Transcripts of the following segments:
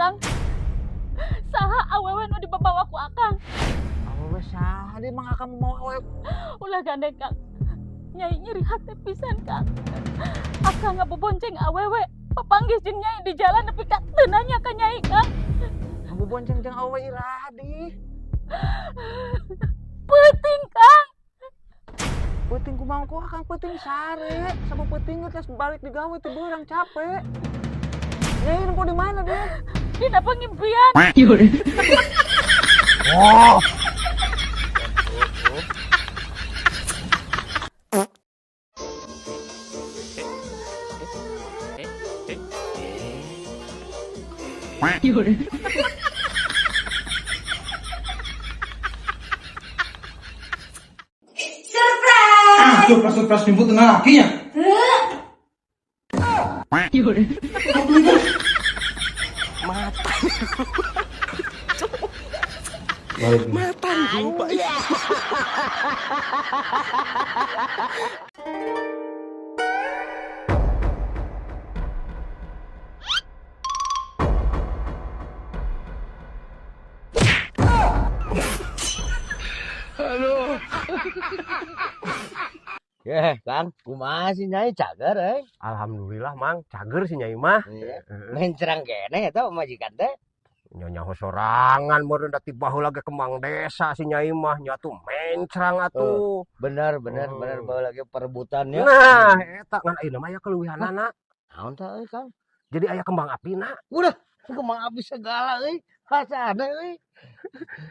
Kang. Saha awewe nu dibabawa ku Akang? Awewe saha deui mang Akang mau awewe? Ulah gandeng, Kang. Nyai nyeri hati pisan, Kang. Akang ngabobonceng awewe. Papanggih jeung Nyai di jalan nepi ka teu nanya ka Nyai, Kang. Ngabobonceng jeung awewe iraha di? Peuting, Kang. Peuting kumaha ku Akang peuting sare. Sama peuting geus balik digawe teh beurang capek. Nyai nempo di mana dia? Dina pangimpian. Oh. Ah, surprise surprise jemput tengah lakinya. Mata lupa. Eh, Kang, kumaha sih Nyai cager euy? Alhamdulillah, Mang, cager sih Nyai mah. Iya. Mencrang keneh eta pamajikan teh. Nyonya sorangan meureun da ti baheula ge kembang desa si Nyai mah nya tuh mencrang atuh. Bener bener Oh. bener baheula ge perebutannya. Nah, eta ngan ayeuna mah aya keleuwihanana. Naon tah euy, Kang? Jadi aya kembang apina. Udah, kembang api segala euy. Hasana euy.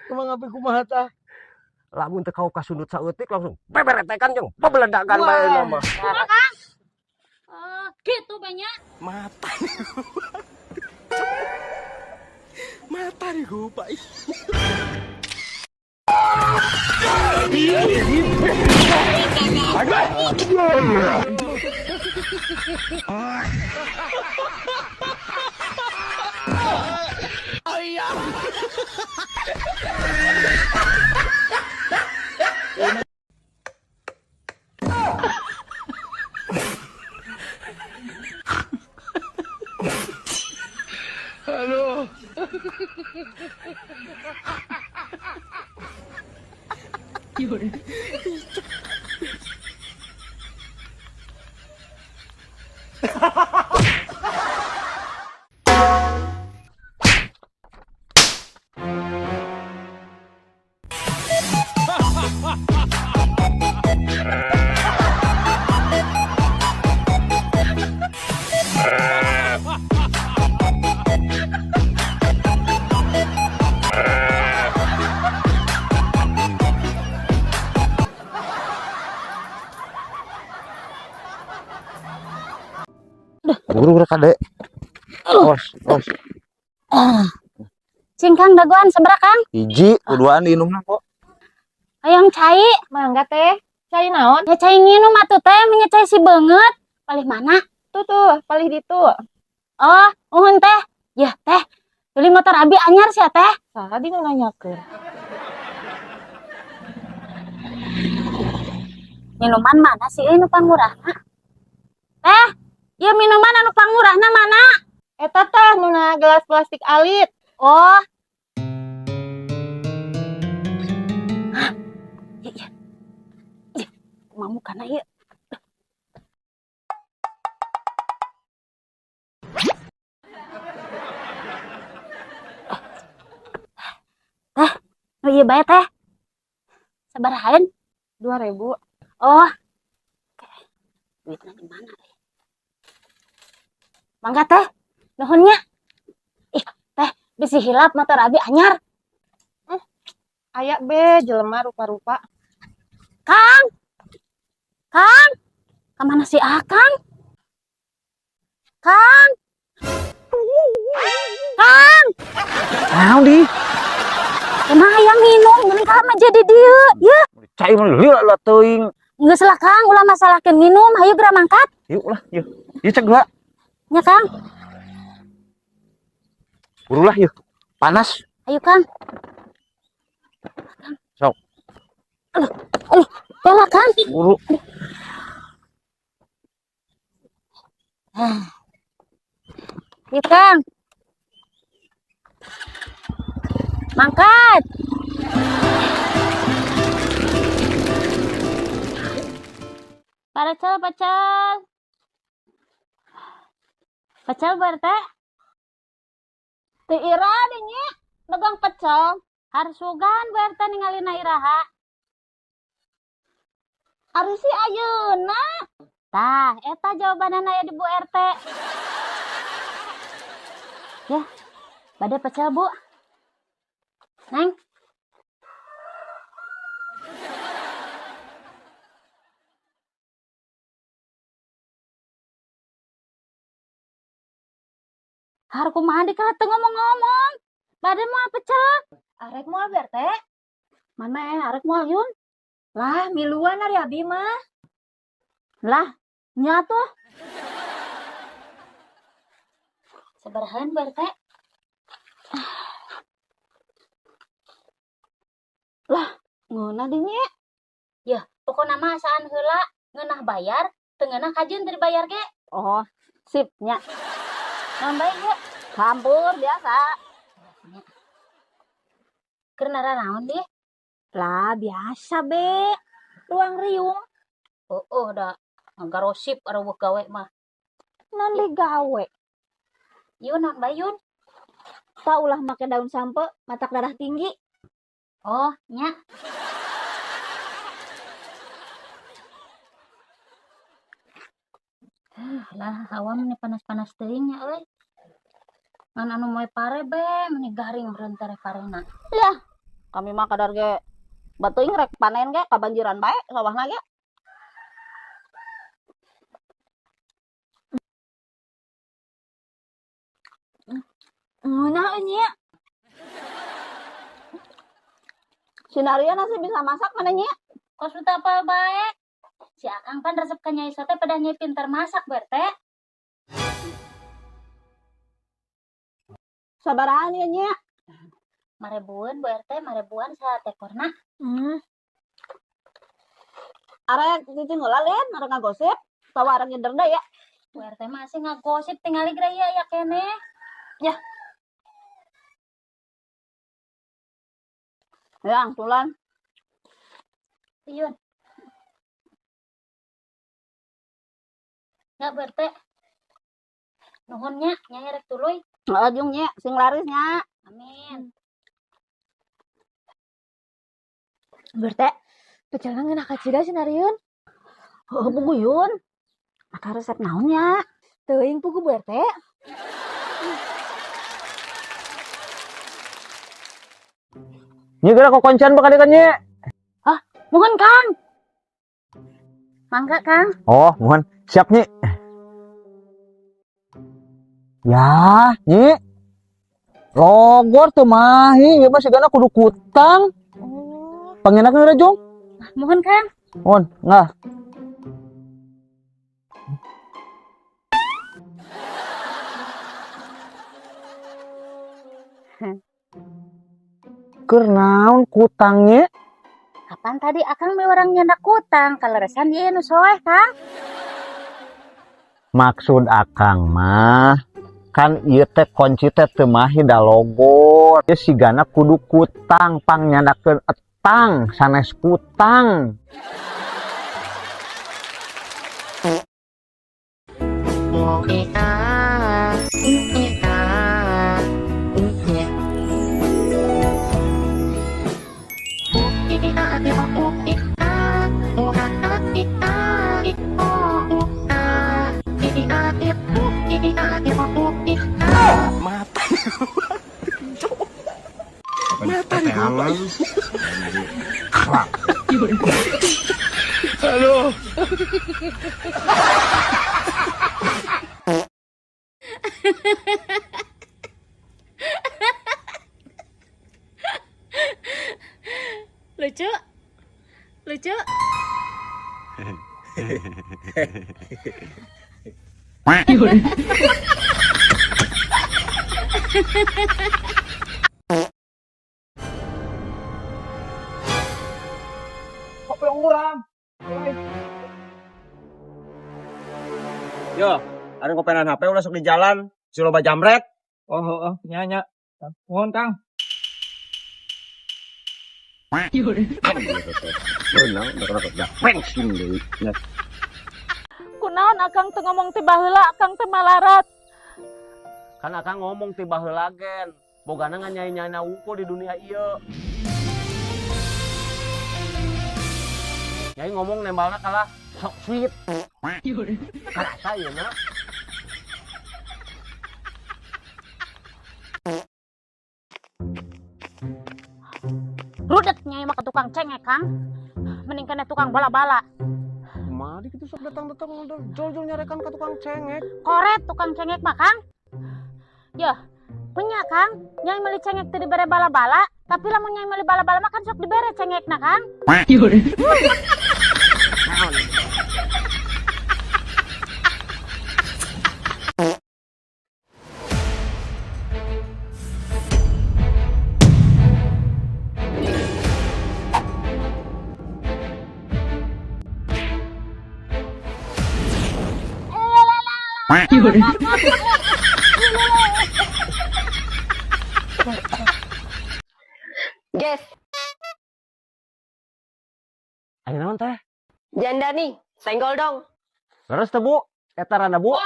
Kembang api kumaha tah? Lamun teu kau kasundut saeutik langsung beberetekan jeung bebeledagan bae Wah. mah. Kang. Oh, gitu banyak. Mata. Mata lupa. Buru-buru kade. Os, os. Cing Kang dagoan sabaraha, Kang? Hiji, kuduan diinumna kok. Hayang cai. Mangga teh, cai naon? Ya cai nginum atuh teh, nya cai si beungeut. Palih mana? Tuh tuh, palih ditu. Oh, uhun teh. Ya teh. Tuli motor abi anyar sia teh. Saha di nu nanyakeun? Minuman mana sih nu pangmurahna? Teh, ieu minuman anu pangmurahna mana? Eta tah nu na gelas plastik alit. Oh. Hah? Iya, iya. Iya, kumaha mukana ieu? Teh, nu ieu bae teh. Sabarahaan? 2000. Oh. Oke. Duitna di mana euy? Mangga teh. Nuhun nya. Ih, teh, bisi hilap motor abi anyar. Aya be jelema rupa-rupa. Kang. Kang. Kamana si Akang? Kang. Kang. Naon di? Kumaha hayang minum geuning kalah mah jadi dieu. Yeuh. Cai mah lila lah teuing. Geus lah Kang, ulah masalahkeun minum, hayu geura mangkat. Yuk lah, yuk. Yuk cek lah. Nya Kang. Buru lah yuk. Panas. Ayo Kang. Sok. Aduh, aduh, tolak Kang. Buru. Yuk Kang. Mangkat. Pecel, pecel. Pecel, Bu RT. Ti ira nya dagang pecel. Harsugan Bu RT ningalina iraha. Ari si ayeuna. Tah, eta jawabanana aya di Bu RT. Ya, bade pecel, Bu. Neng. Har kumaha di teu ngomong-ngomong. Bade moal pecel? Arek moal, Bu RT? Mana arek moal, Yun? Lah, miluan ari abi mah. Lah, nya tuh. Sabarahaan, Bu RT? Lah, ngeunah di nya. Ya, pokokna mah asaan heula ngeunah bayar, teu ngeunah kajeun teu dibayar ge. Oh, sip nya. Naon bae ieu? Campur biasa. Keur naon deh? Lah, biasa be. Ruang riung. Oh, da ngagarosip areuweuh gawe mah. Non digawe. Yun naon bae, Yun? Ta ulah make daun sampe, matak darah tinggi. Oh, nya. Lah, hawa meni panas-panas teuing nya euy. Ngan anu moe pare be, meni garing meureun tere parena. Ya, kami mah kadar ge batuing rek panen ge kabanjiran bae sawahna ge. Ngeunah euy nya. Sinaria nasi bisa masak mana nya? Kos teu apal bae. Si Akang pan resep ka Nyai Sote pada Nyai pintar masak, Bu RT. Sabarahan ya nya? Marebuan, Bu RT, marebuan satekorna. Arek cicing heula lin, arek ngagosip, atawa arek nyender deui ya. Bu RT masih ngagosip tingali geura ya keneh. Ya. Yang tulan. Yun. Enggak, Bu RT. Nuhun nya, Nyai rek tuluy. Heeh, jung nya, sing laris nya. Amin. Bu RT, pecelna ngeunah kacida si Nariun. Heuh, buguyun. Maka resep naon nya? Teuing pugu Bu RT. Nyi geura kokoncian bakal kan nyi. Hah, mohon Kang. Mangga Kang. Oh, mohon. Siap nyi. Ya, nyi. Logor tuh mahi, ieu mah sigana kudu kutang. Oh. Pangenak geura jung. Mohon Kang. Mohon, nah. Keur naon kutangnya? Kapan tadi Akang me orang nyandak kutang, kaleresan ieu nu soeh, Kang. Maksud Akang mah kan ieu teh kunci teh teu mahi da logor. Ieu sigana kudu kutang pang nyandakeun etang sanes kutang. Mata Halo. Lucu. Lucu. Yo, ada kopenan HP ulah sok di jalan, si loba jamret. Oh, oh, oh, nya nya. Mohon, Kang. Beunang udah pensiun deui. Nya. Kunaon Akang teu ngomong ti baheula, Akang teh malarat. Kan Akang ngomong ti baheula gen. Bogana ngan nyai-nyaina wungkul di dunia ieu. Nyai ngomong nembalna kalah sok sweet. Karasa ieu na. Rudet nyai mah ke tukang cengek, Kang. Mending kena tukang bala-bala. Kumaha kitu sok datang-datang jol-jol nyarekan ka tukang cengek. Koret tukang cengek mah, Kang. Yah, punya Kang, nyai meuli cengek teu dibere bala-bala, tapi lamun nyai meuli bala-bala mah kan sok dibere cengekna, Kang. Guys, Aya naon teh? Janda nih, senggol dong. Leres teh, Bu? Eta randa, Bu.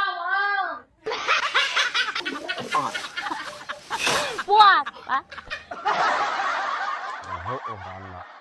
Puas, Pak. Heueuh randa.